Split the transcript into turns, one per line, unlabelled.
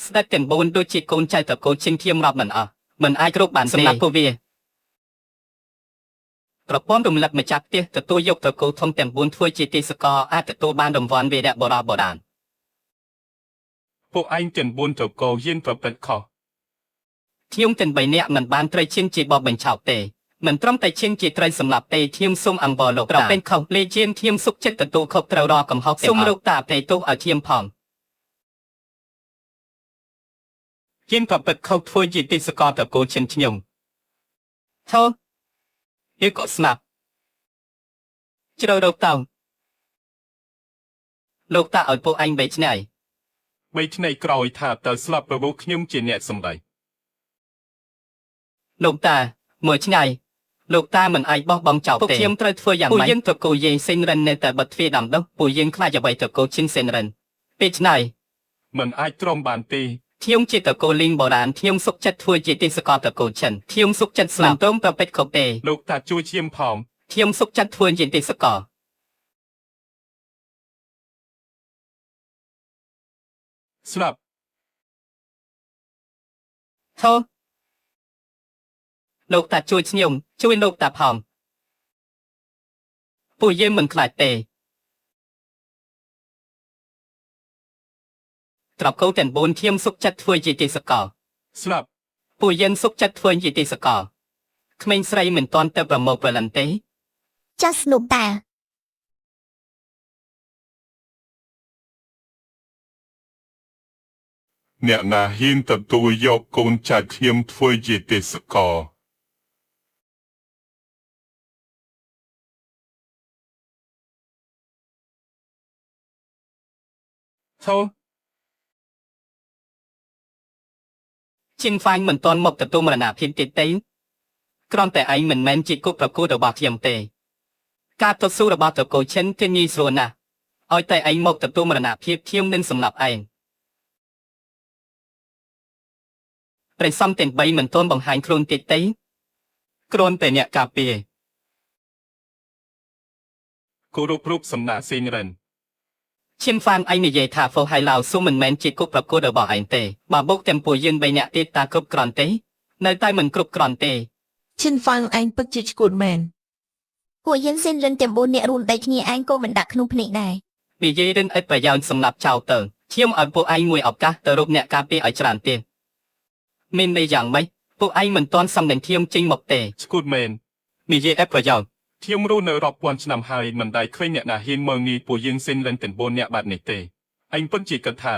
ស្ដេចទាំង4ដូចជាកូនចៅត្រកូលឈិនធៀមរាប់មិនអស់មិនអាចរកបានសម្រាប់ពួកវាប្រព័ន្ធរំលឹកម្ចាស់ផ្ទះទទួលយកត្រកូលធំទាំង4ធ្វើជាទេសកលអាចទទួលបានរង្វាន់វីរៈបុរសបុរាណ
ពួកឯងទាំង4ត្រកូលយានប្រព្រឹត្តខុស
ខ្ញុំទាំងបីនាក់មិនបានត្រូវឈានជាបបបញ្ឆោតទេមិនត្រឹមតែឈានជាត្រូវសម្លាប់ទេខ្ញុំសូមអង្វរលោកតាពេលខុសលេជានខ្ញុំសុខចិត្តទទួលខុសត្រូវរាល់កំហុសសូមលោកតាប្រេទោសឲ្យខ្ញុំផងជានប្រព្រឹត្តខុសធ្វើជាទេសកលត្រកូលឈិនខ្ញុំថោយក៏ស្នាប់ជ្រៅរកតោលោកតាឲ្យពួកអញបីឆ្នៃ
បីថ្ងៃក្រោយថាតើស្លាប់ព្រោះខ្ញុំជាអ្នកសម្ដែង
លោកតាមួយឆ្នៃលោកតាមិនអាចបោះបង់ចោលទេពួកខ្ញុំត្រូវធ្វើយ៉ាងម៉េចពួកយើងត្រកូលយេសេនរិននៅតែបិទទ្វារដាំដុះពួកយើងខ្លាចអ្វីត្រកូលឈិនសេនរិនពេលឆ្នៃ
មិនអាចទ្រាំបានទេ
ខ្ញុំជាត្រកូលលីងបុរាណខ្ញុំសុខចិត្តធ្វើជាទេសកលត្រកូលឈិនខ្ញុំសុខចិត្តស្លាប់មិនត្រង់ប្រពេចខុសទេ
លោកតាជួយឈាមផង
ខ្ញុំសុខចិត្តធ្វើជាទេសកល
ស្លាប់
ថោលោកតាជួយខ្ញុំជួយលោកតាផងពួកយើងមិនខ្លាចទេត្រកូលទាំង4ខ្ញុំសុខចិត្តធ្វើជាទេសកល
ស្លាប់
ពួកយើងសុខចិត្តធ្វើជាទេសកលក្មេងស្រីមិនទាន់ទៅប្រមូលព្រលឹមទេ
ចាស់លោកតា
អ្នកណាហ៊ានទទួលយកកូនចៅខ្ញុំធ្វើជាទេសកល
ថោ
ជិនហ្វាញមិនទាន់មកទទួលមរណភាពទៀតទេគ្រាន់តែឯងមិនមែនជាគូប្រកួតរបស់ខ្ញុំទេការតស៊ូរបស់ត្រកូលឈិនគឺងាយស្រួលណាស់ឲ្យតែឯងមកទទួលមរណភាពខ្ញុំនឹងសម្លាប់ឯងព្រះសំទាំង3មិនទាន់បង្ហាញខ្លួនទៀតទេ
គ្រាន់តែអ្នកការពារគោរពរូបសំណាកសេងរិន
ឈិនហ្វានឯងនិយាយថាហ្វូហៃឡាវស៊ូមិនមែនជាគូប្រកួតរបស់ឯងទេបើបុកទាំងពួកយើងបីនាក់ទៀតតាគ្រប់គ្រាន់ទេនៅតែមិនគ្រប់គ្រាន់ទេ
ឈិនហ្វាងឯងពិតជាឈួតមែន
ពួកយើងសេនរិនទាំង4នាក់រួមដៃគ្នាឯងក៏មិនដាក់ក្នុងភ្នែកដែរ
និយាយរឿងឥតប្រយោជន៍សម្រាប់ចោលទៅឈាមឲ្យពួកឯងមួយឱកាសទៅរកអ្នកការពារឲ្យច្រើនទៀតមានន័យយ៉ាងម៉េចពួកឯងមិនទាន់សំនឹងធៀមចេញមកទេ
ឈួតមែន
និយាយឥតប្រយោជន៍
ខ្ញុំរស់នៅរាប់ពាន់ឆ្នាំហើយមិនដែលឃើញអ្នកណាហ៊ានមើលងាយពួកយើងសេនរិនទាំង4នាក់បែបនេះទេឯងពិតជាគិតថា